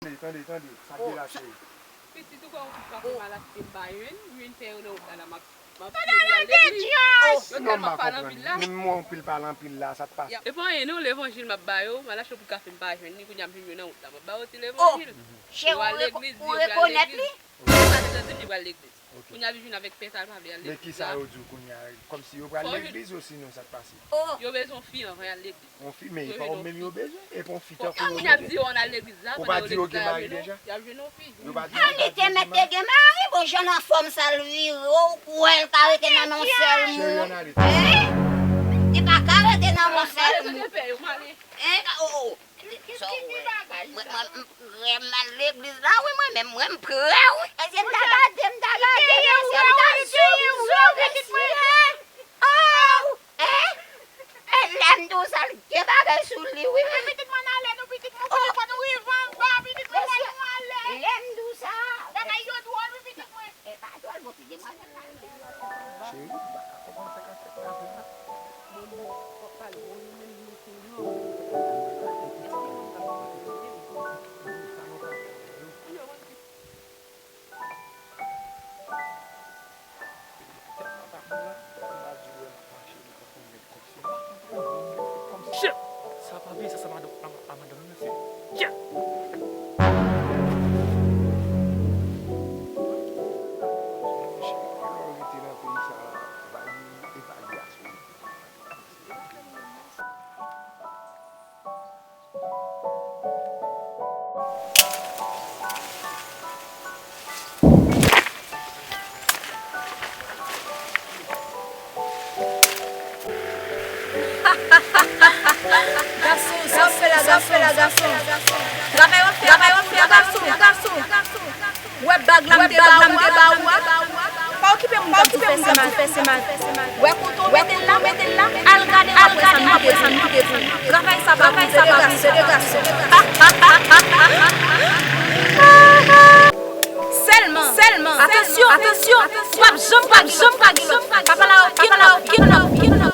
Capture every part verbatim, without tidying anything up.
Tande, tande, tande, sa k gen la, cheri? Pitit ou kwè yon kout kafe m al achte m pa jwenn, m vin fè yo nan wout la, la m ap, m ap, yo pral legliz. Yo tèlman pale anpil la. Menm mwen anpil pale anpil la, sa k pase? E pa anyen non, levanjil m ap ba yo, m al achte yon kout kafe m pa jwenn li, kounye a m vin jwenn nan wout la, m ap ba yo ti levanjil. Yo al legliz, yo pral legliz. Yo pa te di m li pral legliz. Kounye a vin jwenn avèk pè sa l pa vle al legliz la. Men kisa yo di w kounye a? Kòmsi yo pral legliz osinon sa k pase? Yo bezwen yon fi anvan y al legliz. Yon fi, men e pa ou menm yo bezwen, e pa yon fi tankou yo bezwen. Kounye a m di yo ann al legliz la, pandan yo legliz la, y ap jwenn yon fi. Yo pa di w Anite mèt te gen mari, bon, jan anfòm sa l vire, ou kwè l ka rete nan men yon sèl moun? Hein? Li pa ka rete nan men yon sèl moun. Hein? Oh, oh. Sa w wè? Mwen, mwen, m prè m al legliz la, wi, mwen menm, mwen m prè, wi. Èske m ta gade, m ta gade, èske m ta sou, mesye? Oh! Hein? E lè m di w sa, l gen bagay sou li, wi. Pitit mwen ale, nou pitit mwen, pitit mwen, nou rive anba, pitit mwen, nou ale. Lè m di w sa. Bagay yo dwòl, wi, pitit mwen. E pa dwòl, bon, ti demwazèl la. Cheri, m pa ka konprann sa k ap fèt la vre. Bon, bon, fòk pa l bon, nou menm nou se yon. Èske nou pa konn sa nou pa fè yo? Shit! Sa pa byen, sa, sa madanm, a, a madanm nan, se. Shit! Gason, sa w ap fè la, gason, gason. Travay w ap fè a, gason, gason. Wè bag la m te ba ou a? Pa okipe moun k ap di w fè se mal, fè se mal. Wè kote w mete l la, mete l la. Al gade w ap wè sa m kite pou ou. Travay sa pa pou ou, se de gason, se de gason. Sèlman, sèlman, atansyon, atansyon, w ap janm pa gen lòt. Papa la okenn lòt, okenn lòt, okenn lòt.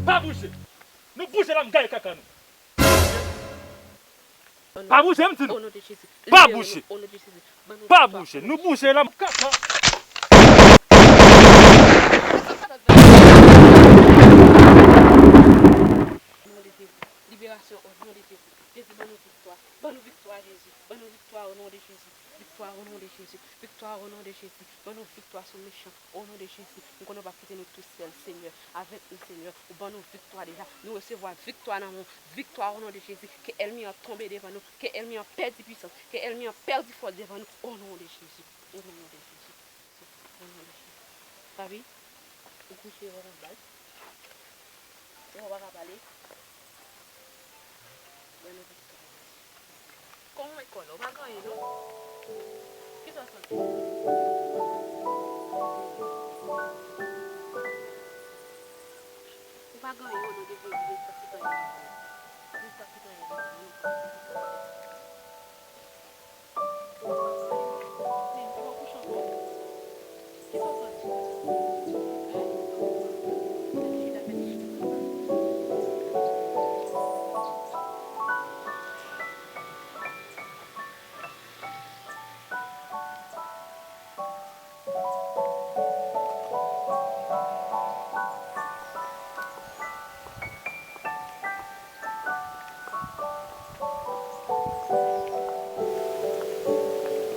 Pa bouje! Nou bouje la m gaye kaka nou. Pa bouje, m di nou. Pa bouje. Pa bouje. Nou bouje la m kaka. Liberasyon o non de Jezi. Jezi, ban nou viktwa. Ban nou viktwa, Jezi. Ban nou viktwa o non de Jezi. Viktwa o non de Jezi. Viktwa o non de Jezi. Ban nou viktwa sou mechan. O non de Jezi. M konnen w p ap kite nou tousèl, Senyè. Avèk nou, Senyè. Ou ban nou viktwa deja. Nou resevwa viktwa nan men w. Viktwa o non de Jezi. Ke ènmi an tonbe devan nou. Ke ènmi an pèdi pwisans. Ke ènmi an pèdi fòs devan nou. O non de Jezi. O non de Jezi. O non de Jezi. Papi, ou kouche, ou pa ka pale. Ou pa ka pale. Ban nou viktwa. Kòman w met kò la? Ou pa gen anyen, non? Kisa w santi? Ou pa gen anyen, o non de Jezi, Jezi p ap kite anyen rive w. Jezi p ap kite anyen rive w, non.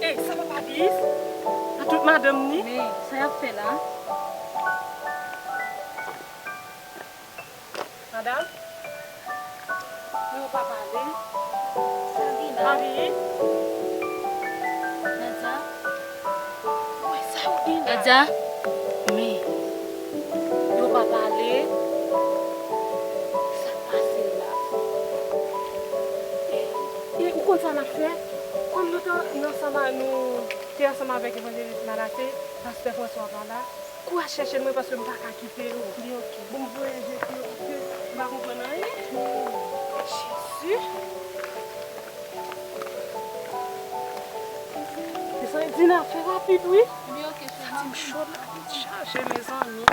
Ey, sa pa Papis? A tout madanm ni? Men, sa y ap fè la? Madanm? Yo pa pale. Sa gen la? Marie? Nadia? Ou wè sa yo gen la? Nadia? Men, yo pa pale. Sa k pase la? E, e, ou konn sa n ap fè? Kòm nou te, nou ansanm a, nou te ansanm avèk evanjelis Manase, pastè François pa la, kouraj chèche l mwen paske m pa ka kite nou. Li oke. Bon, m voye je pou yo paske m pa Konprann anyen? Jezi. Mezanmi, Dina, fè rapid, wi. Ebyen, oke, cheri. Sa m cho la, tèt chaje, mezanmi.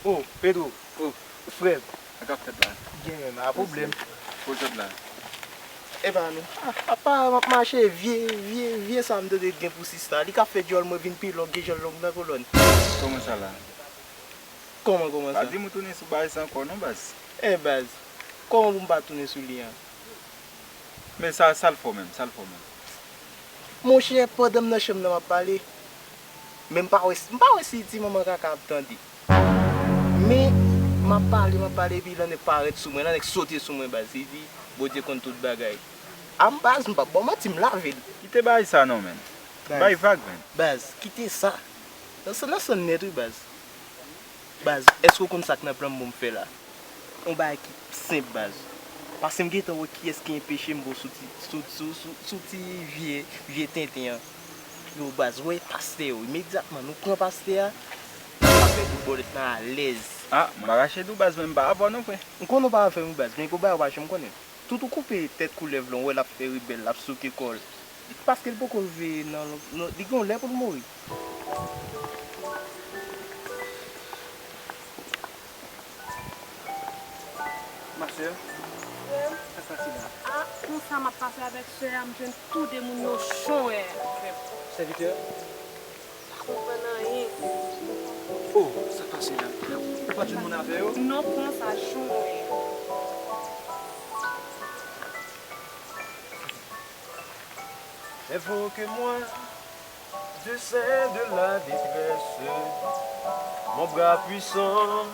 Oh, Pedro. Oh, frè m. Sa k ap fèt la? Gen menm, pa pwoblèm. Kote w t la? Epa nou. Ah, apa m ap mache, vye, vye, vye sa m tande gen pou sista. Li ka fè djòl mwen vin pi long ke jan l long nan kolòn. Kòman sa la? Kòman, kòman sa? Pa di m ou tounen sou bagay sa ankò non, baz. Eh, baz, kòman pou m pa tounen sou li an? Men sa, sa l fè w menm, sa l fè w menm? Monchè, pandan m nan chanm nan m ap pale, men m pa wè, m pa wè si ti manman kaka ap tande. Men, m ap pale, m ap pale, epi lan nèg parèt sou mwen, lan nèg sote sou mwen, baz. Li di, Bondye konn tout bagay. A m baz, m p ap ba w manti, m lave l. Kite bagay sa non, menn. Baz. Bay vag, menn. Baz, kite sa. Nan san, nan san nèt, wi, baz. Baz, èske w konn sa k nan plan m pou m fè la? Yon bagay ki senp, baz. Paske m gentan wè kiyès ki enpeche m bon sou ti, sou, sou, sou, sou ti vye, vye tenten an. Yo, baz, wè pastè yo, imedyatman, nou pran pastè a, nou ka fè bout bòlèt lan alèz. Ah, m pa ka ede w, baz, men m pa avè w non, frè. M konnen w pa avè m, baz, men gon bagay ou pa janm konnen. Tout ou koupe tèt koulèv lan, w wè l ap fè rebèl, l ap souke kò l. Paske l poko rive nan, nan, li gen yon lè pou l mouri. Ma sè, sa k pase la? Ah, konsa m ap pase avèk sè a, m jwenn tou de moun yo chonwè. Sèvitè? Pa konprann anyen. Oh, sa k pase la? Ou pa jwenn moun avè yo? Non, pran sa, chonwè. Invoquez-moi du sein de la détresse, mon bras puissant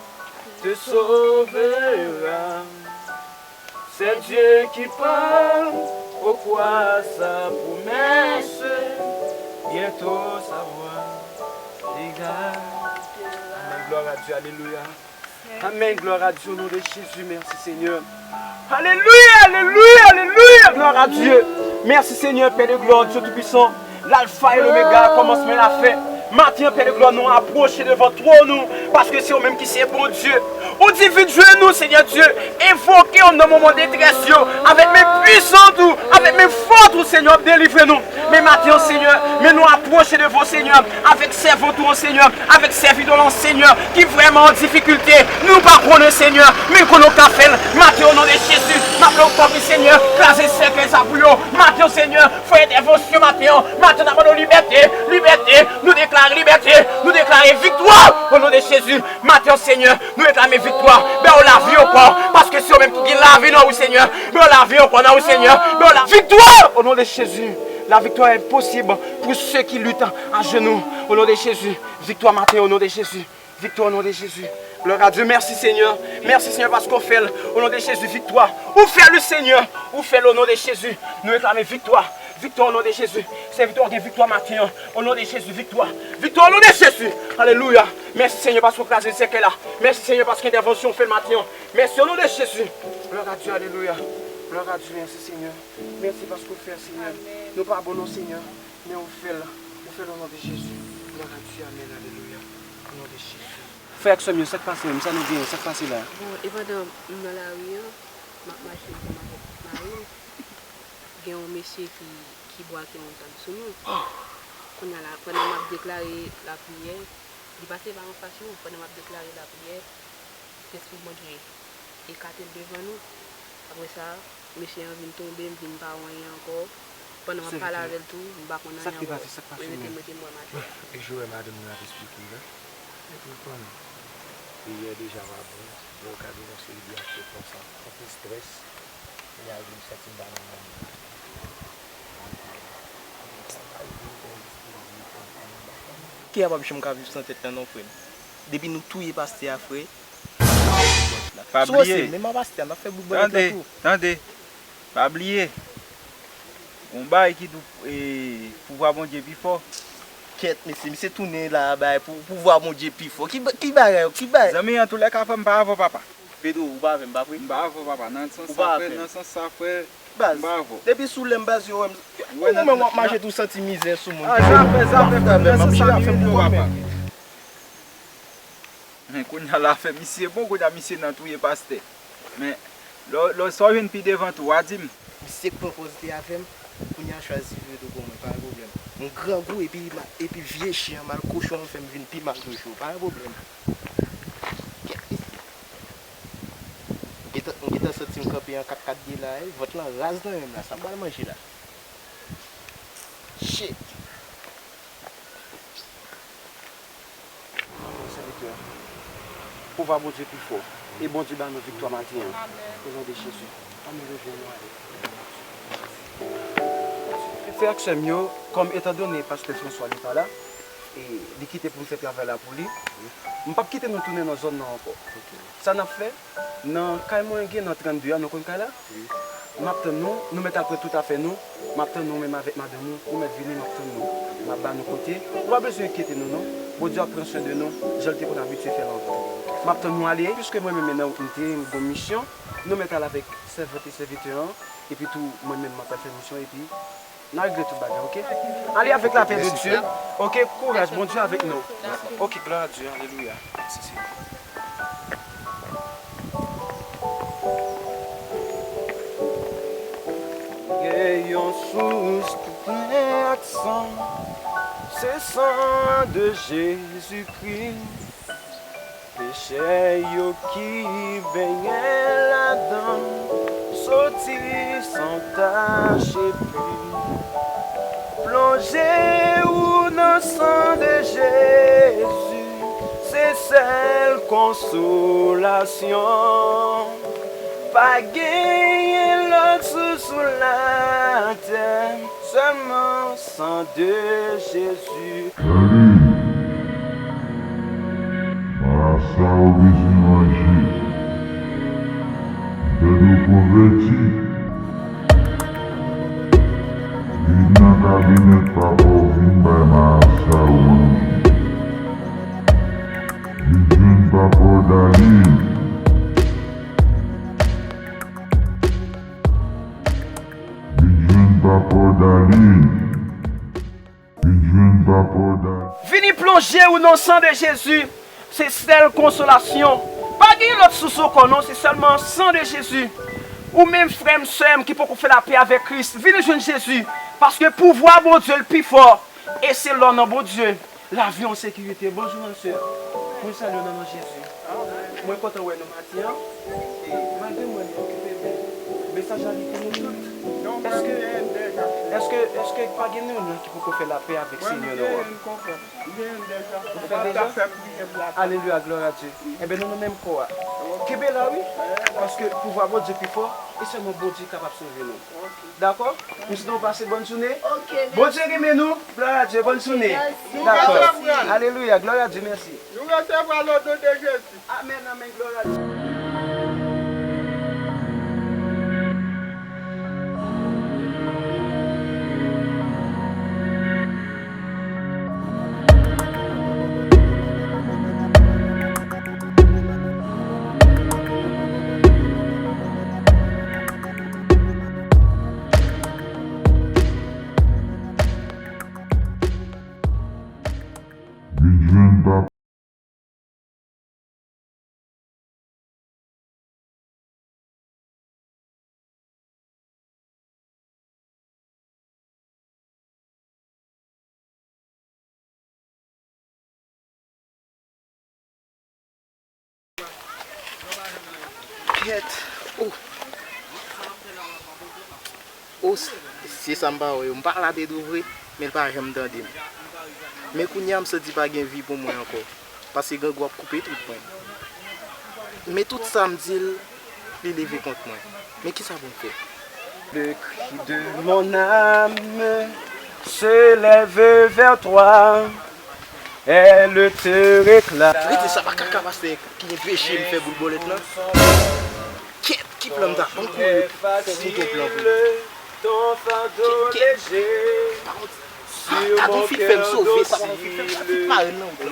te sauvera. C'est Dieu qui parle au croix sa promesse, bientôt sa voix égale. Amen, gloire à Dieu, alléluia. Amen, gloire à Dieu, au nom de Jésus, merci Seigneur. Alléluia, alléluia, alléluia, gloire à Dieu. Merci Seigneur, Père de gloire, Dieu tout-puissant, l'alpha et l'oméga, kòmansman e lafen. Maten an, Père de gloire, nou apwoche devan twòn ou, paske se ou menm ki se Bondye. Ou di vin jwenn nou, Seigneur Dieu, envoke w nan moman detrès yo, avèk men pwisan ou, avèk men fò ou, Seigneur, ap delivre nou. Men maten an, Seigneur, men nou apwoche devan w, Seigneur, avèk sèvant ou an, Seigneur, avèk sèvitè w lan, Seigneur, ki vrèman an difikilte. Nou pa konnen, Seigneur, men konnen w ka fè l. Maten, o non de Jezi, m ap lè w tanpri, Seigneur, kraze sèkèy sa pou yo. Maten, Seigneur, fè entèvansyon maten an. Maten, n ap mande w libète, libète. Nou deklare libète, nou deklare viktwa, o non de Jezi. Maten an, Seigneur, nou reklame viktwa. Ba yo lavi ankò, paske se yo menm ki gen lavi nan ou, Seigneur. Ba yo lavi ankò nan ou, Seigneur. Ba yo la viktwa, o non de Jezi. La victoire est possible pour ceux qui luttent à genoux. Au nom de Jésus. Victoire maten, au nom de Jésus. Victoire au nom de Jésus. Gloire à Dieu. Merci Seigneur. Merci Seigneur paske w fè l. Au nom de Jésus, victoire. Ou fè l, Seigneur. Ou fè l au nom de Jésus. Nou reklame viktwa. Viktwa au nom de Jésus. Sèvitè w gen viktwa maten an. Au nom de Jésus, viktwa. Viktwa au nom de Jésus. Alelouya. Mèsi Seigneur paske w kraze sèkèy la. Mèsi Seigneur paske entèvansyon w fè l maten an. Mèsi au nom de Jésus. Gloire à Dieu, alelouya. Gloire à Dieu, mèsi Seigneur. Mèsi paske w fè l, Senyè. Amen. Nou pa bon non, Senyè, men ou fè l. Ou fè l o non de Jezi. Glwa a Dye, amèn, alelouya. O non de Jezi. Frè ak sè m yo, sa k pase menm? Sa nou genyen? Sa k pase la? Bon, e pandan m nan lari an, m ap mache ansanm avèk mari m, gen yon mesye ki, ki brake yon zam sou nou. Oh! Kounye a la, pandan m ap deklare lapriyè, li pase pa anfas nou, pandan m ap deklare lapriyè, Lespri Bondye ekate l devan nou. Apre sa, mesye an vin tonbe, m vin pa wè anyen ankò. Pandan m ap pale avè l tou, m pa konn anyen ankò. Mwen rete, m rete m wè m atè a. Ek je wè madanm nan ap esplike w la. Epi w konnen, peyi a deja pa bon. Lè w gade yon seri de aksyon konsa, anpil estrès, kounye a rive m santi m pa nan mond lan. Kè a p ap janm ka viv san tèt la non, frè m. Depi nou touye pastè a, frè, Pa bliye. Menm an pastè, n ap fè bout bòlèt la tou. Tande, tande. Pa bliye. Gon bagay ki di, e, pouvwa Bondye pi fò. Kèt, mesye, misye tounen la, bay pou, pouvwa Bondye pi fò. Ki ba-, ki bagay, ki bagay? Zanmi, antoulèka, frè m, m pa avè w, papa. Pedro, ou pa avè m, pa vre? M pa avè w, papa. Nan sans sa, frè, nan sans sa, frè, Baz. M pa wè. Depi sou lè m baz yo wè m. Ou menm w ap mache tou santi mizè sou moun. Ah, zafè, zafè, frè m, nan sans sa m vin pou mwen menm. Men kounye a la fè misye bon, kounye a misye nan touye pastè. Men lè, lè sa w jwenn pi devan tou, w a di m. Misye k pran pòz li avè m, kounye a chwazi vire do pou mwen, pa gen pwoblèm. M grangou epi, epi vye chen an mal kochon an fè m vin pi mal toujou, pa gen pwoblèm. Kèt mesye. M gentan, m gentan santi m kanpe an kat kat de la, vant lan raz nan men m la, sa m pral manje la? Shit. Sèvitè, pouvwa Bondye pi fò. E Bondye ba nou viktwa maten an. O non de Jezi. Ann nou leve nou ale. Frè ak sè m yo, kòm etandone pastè François li pa la, e li kite pou m fè travay la pou li, m p ap kite nou tounen nan zòn nan ankò. Sa n ap fè, nan kay mwen gen nan trannde a, nou konn kay la? Wi. M ap tann nou, nou mèt al pran tout afè nou, m ap tann nou menm avèk madanm ou, ou mèt vini, m ap tann nou. M ap ba nou kote, ou pa bezwen enkyete nou non, Bondye ap pran swen de nou, jan l te konn abitye fè l anvan. M ap tann nou ale, piske mwen menm nan wout m te ye, m gon misyon, nou mèt al avèk sèvant e sèvitè an, epi tou mwen menm m ap al fè misyon, epi n a regle tout bagay, oke? Allez avec la paix de Dieu. Oke, kouraj, Bondye avèk nou. Oke, glwa a Dye, alelouya. Mèsi, Senyè. Gen yon sous ki plen ak san, se san de Jezikri. Pechè yo ki benyen ladan soti san tach epi plonje ou nan san de Jezi, se sèl konsolasyon. Pa genyen lòt sous sou latè, sèlman san de Jezi. Salut! Marasa ou bezwen manje. M tande w konvèti. Vin nan kabinèt papa w vin bay marasa ou manje. Vin jwenn papa w Dali. Vin jwenn papa w Dali. Vin jwenn papa w Dali. Vini plonje ou nan san de Jezi. Se sèl konsolasyon. Pa gen lòt sous ankò non, se sèlman san de Jezi. Ou menm frè m, sè m ki poko fè lapè avèk Kris, vini jwenn Jezi. Paske pouvwa Bondye l pi fò. E se lò nan Bondye. Lavi an sekirite. Bonjou, ma sè. Mwen salye w nan non Jezi. Mwen kontan wè nou maten an. E malgre mwen, nou okipe, men mesaj la li pou nou tout. Èske, èske, èske pa gen nou menm ki poko fè lapè avèk Senyè nou an? Ou fè deja? Alelouya, glwa a Dye. Enben, nou nan menm kò a. Kenbe la, wi. Paske pouvwa Bondye pi fò, e sèlman Bondye kapab sove nou. Dakò? M swete nou pase bòn jounen. Bondye renmen nou. Glwa a Dye, bòn jounen. Dakò. Alelouya, glwa a Dye, mèsi. Nou resevwa l o non de Jezi. Amèn, amèn, glwa a Dye. Vin jwenn papa. Kèt. Oh. Oh, se, se sa m pa wè yo. M pa la te tou vre, men l pa janm tande m. Men kounye a m santi pa gen vi pou mwen ankò. Paske grangou ap koupe tout mwen. Men tout sa m di l, li leve kont mwen. Men kisa pou m fè? Le cri de mon âme se lève vers toi, elle te réclame. Rete sa pa kaka pastè ki gen peche m fè boul bòlèt lan. Kèt, ki plan m ta pran kouri fè tonton plan pou li. Kèt, kèt. Pa kont Ah, gad yon fi k fè m sove, sa pa yon fi k fè m sove, fi k mare nan wout lan.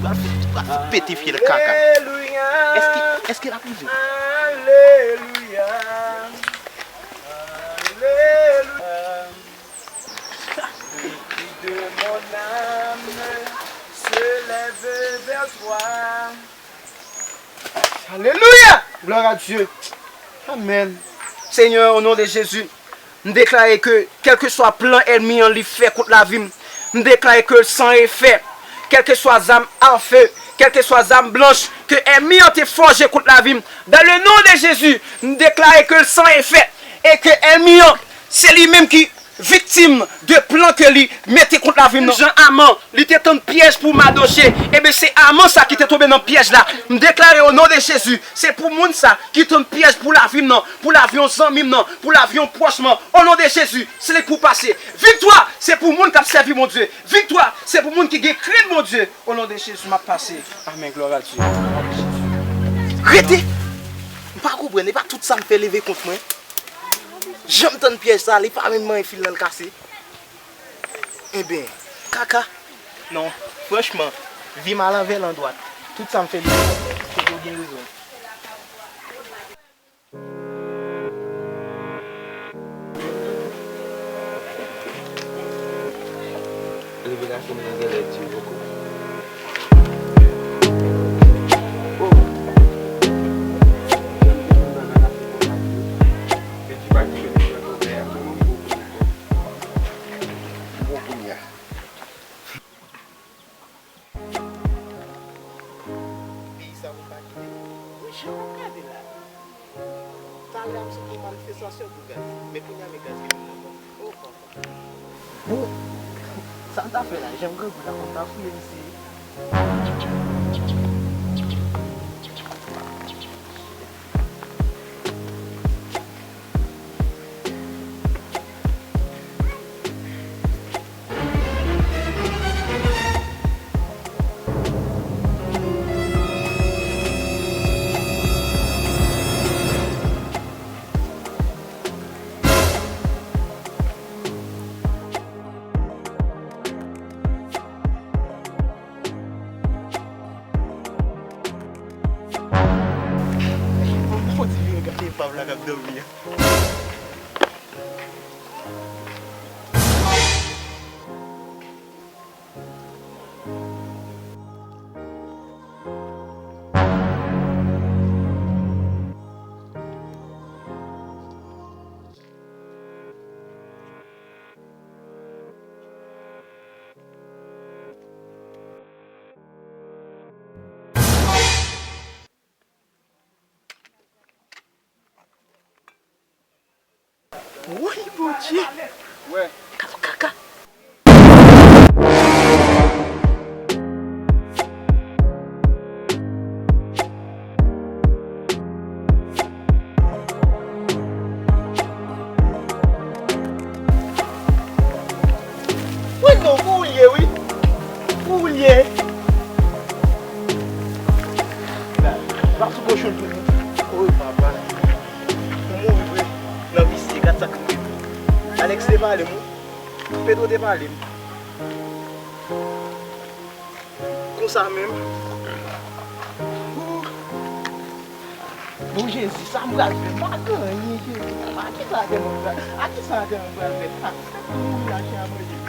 Pral fè, pral fè pete fyèl kaka. Èske, èske l ap rive? Alléluia, alléluia. Le cri de mon âme se lève vers toi. Alelouya! Glwa a Dye. Amèn. Senyè, o non de Jezi, m deklare ke kèlkeswa plan ènmi an li fè kont lavi m, m deklare ke l san efè. Kèlkeswa zam a fe, kèlkeswa zam blanch ke ènmi an te fòje kont lavi m, dans le nom de Jésus, m deklare ke l san efè e ke ènmi an, se li menm ki viktim de plan ke li mete kont lavi m nan. Jan Aman, li te tann pyèj pou Madoche, ebyen se Aman sa ki te tonbe nan pyèj la. M deklare o non de Jezi, se pou moun sa ki tann pyèj pou lavi m nan, pou lavi yon zanmi m nan, pou lavi yon pwòch mwen, o non de Jezi, se li k pou pase. Viktwa, se pou moun k ap sèvi Bondye. Viktwa, se pou moun ki gen krent Bondye. O non de Jezi, m ap pase. Amèn, glwa a Dye. Rete! M pa konprann, e pa tout sa m fè leve kont mwen. Jan m tann pyèj sa, li pa menm manyen fil nan l kase. Enben, kaka. Non, franchman, vi m al anvè l andwat. Tout sa m fè li, se pou gen rezon. Leve la fini nan zèlè di poko. Oh! Jan m te vin nan nan la fini nan la fini. Peti pa ki soti nan konvè a. Bon kounye a. Peyi sa pou pa kite. Wi, jan w ap gade la. Talè a m sot yon manifestasyon pou gaz. Men kounye a, men gaz vin nan kò m. O papa. Bon, sa m ta fè la, jan m grangou la, fò m ta fouye misye. Fò ti vire gade epav la k ap dòmi an. Woy, Bondye! Wè. Kaka, kaka. Wi non, pou ou l ye, wi. Pou ou l ye. La, pa sou kochon tou. O papa. Ou mouri vre. Nan visye, gad sa k rive. Alex te pale m, wi. Pedro te pale m. Konsa menm. Bon, Jezi, sa m pral fè? M pa gen anyen, Jezi. A ki sa tèlman m pral, a ki sa tèlman m pral fè? A, se pou mouri la, chè a manje.